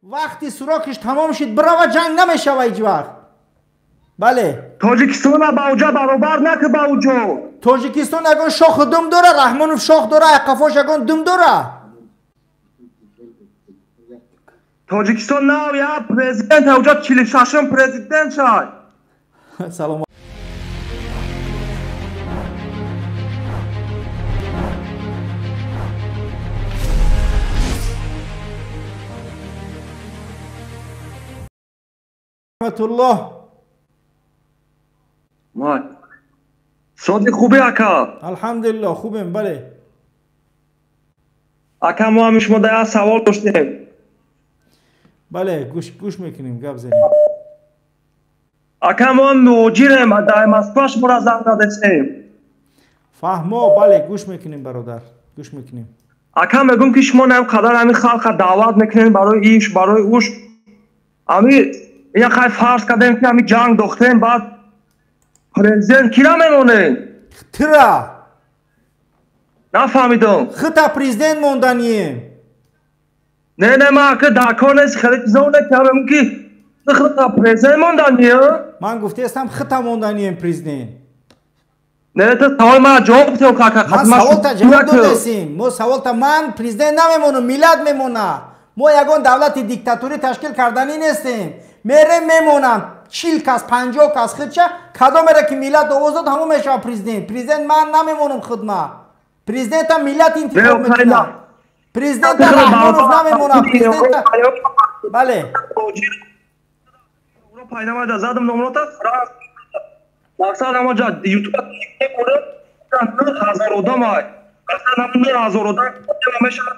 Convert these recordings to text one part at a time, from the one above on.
Вақти срокиш тамом шид, бирава, ҷанг намешава ҳеҷ вақт. Бале. Тоҷикистона ба уҷа баробар наки ба уҷо. Тоҷикистон ягон шоху дум дора? Раҳмонов шох дора, қафош ягон дум дора? Тоҷикистон нав як президент, уҷа 46-м президент шай. Салом. Раҳматуллоҳ. Соди хубе, ака? Алҳамдулиллоҳ, хубем, бале. Ака, мо ҳами шумо дар як савол доштем. Бале, гӯш мекунем, гап занем. Ака, мо муҳоҷирем, дар Москва шуморо занг задесем. Фаҳмо, бале, гӯш мекунем, бародар, гӯш мекунем. Ака, мегӯм, ки шумо наим қадар ҳамин халқа даъват мекунем барои иш, барои уш. Ами я хай фарз кардем, ки ҳами ҷанг дохтем, баъд президент кира мемонем? Тира. Нафаҳмидам. Хита президент монданием. Не, не, ман ака дар кор нест, хеле чизо не, ки мегӯм, ки хита президент монданием. Ман гуфтаестам, хита монданием президент. Не, ту саволи мана ҷавоб бидем, ака. Ман саволта ҷавоб додесим. Мо саволта, ман президент намемонам, миллат мемонад. Мо ягон давлати диктатурӣ ташкил карданӣ нестем. Мерем, мемонам 40 кас, 50 кас, худча кадомеро ки миллат овоз дод, ҳамон мешавад президент. Президент ман намемонам худма. Президента миллат интихоб мекунад. Президента Раҳмонов намемонад, президента, бале. Задам номрота, мақсад ҳамаҷа ютуба 1000 одам ай. Мақсад ҳамон 9000 одам мешавад.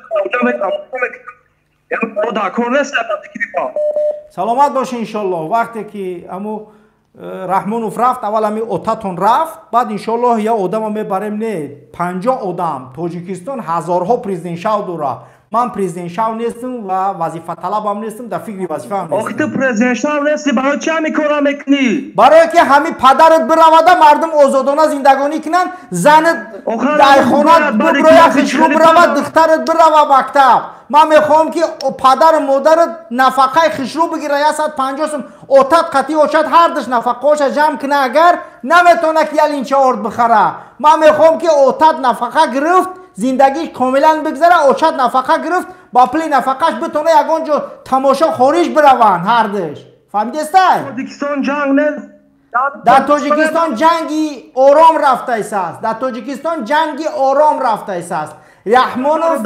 Саломат бош, иншоллоҳ. Вақте ки аму Раҳмонов рафт, аввал ҳами отатон рафт, баъд иншоллоҳ я одама мебарем, не 50 одам. Тоҷикистон ҳазорҳо президентшав дора. Ман президентшав нестам ва вазифаталабам нестам, дар фикри вазифаам нестам. Охи, ту президентшав нести, барои чи ҳами кора мекунӣ? Барое ки ҳами падарат биравада, мардум озодона зиндагонӣ кунанд, занат дар хона биброя, хишрӯ бирава, духтарат бирава мактаб. Ман мехоҳам, ки падару модарат нафақаи хишрӯ бигира, 150 сум, отат қатъи очат ҳардуш нафақаоша ҷамъ куна, агар наметавона, ки ялинча орд бихара. Ман мехоҳам, ки отат нафақа гирифт, зиндагиш комилан бигзара, очат нафақа гирифт, ба пули нафақаш битона ягон ҷо тамошо хориҷ бираванд ҳардуш. Фаҳмидестай? Тоҷикистон ҷанг нест. Дар Тоҷикистон ҷанги ором рафтаисааст. Дар Тоҷикистон ҷанги ором рафтаисааст. Раҳмонов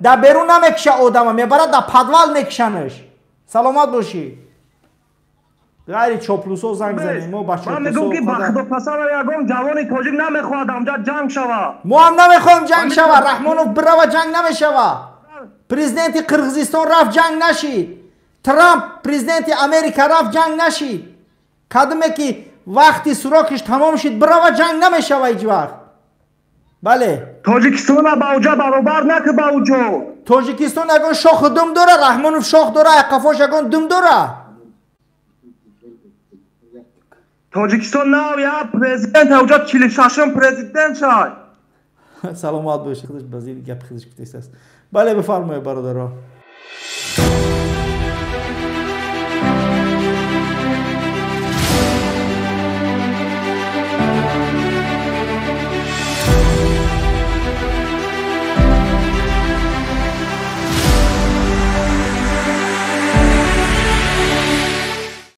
дар берун намекиша одама, мебарад, дар подвал мекишанаш. Саломат бошӣ. Ғайри чоплусо занг занем, мо ба Ман мегӯм, ки ба худо қасам, ягон ҷавони тоҷик намехоҳад ҳамҷа ҷанг шава. Мо ҳам намехоҳем ҷанг шава. Раҳмонов бирава, ҷанг намешава. Президенти Қирғизистон рафт, ҷанг нашид. Трамп, президенти Америка, рафт, ҷанг нашид. Кадоме ки вақти срокиш тамом шид, бирава, ҷанг намешава ҳеҷ вақт. Бале. Тоҷикистона ба уҷа баробар наки ба уҷо. Тоҷикистон ягон шоху дум дора? Раҳмонов шох дора, қафош ягон дум дора? Тоҷикистон нав як президент, уҷа 46-м президент шай. Саломат бошӣ. Худаш ба зери гапи худаш гуфтааст. Бале, бифармоед, бародаро.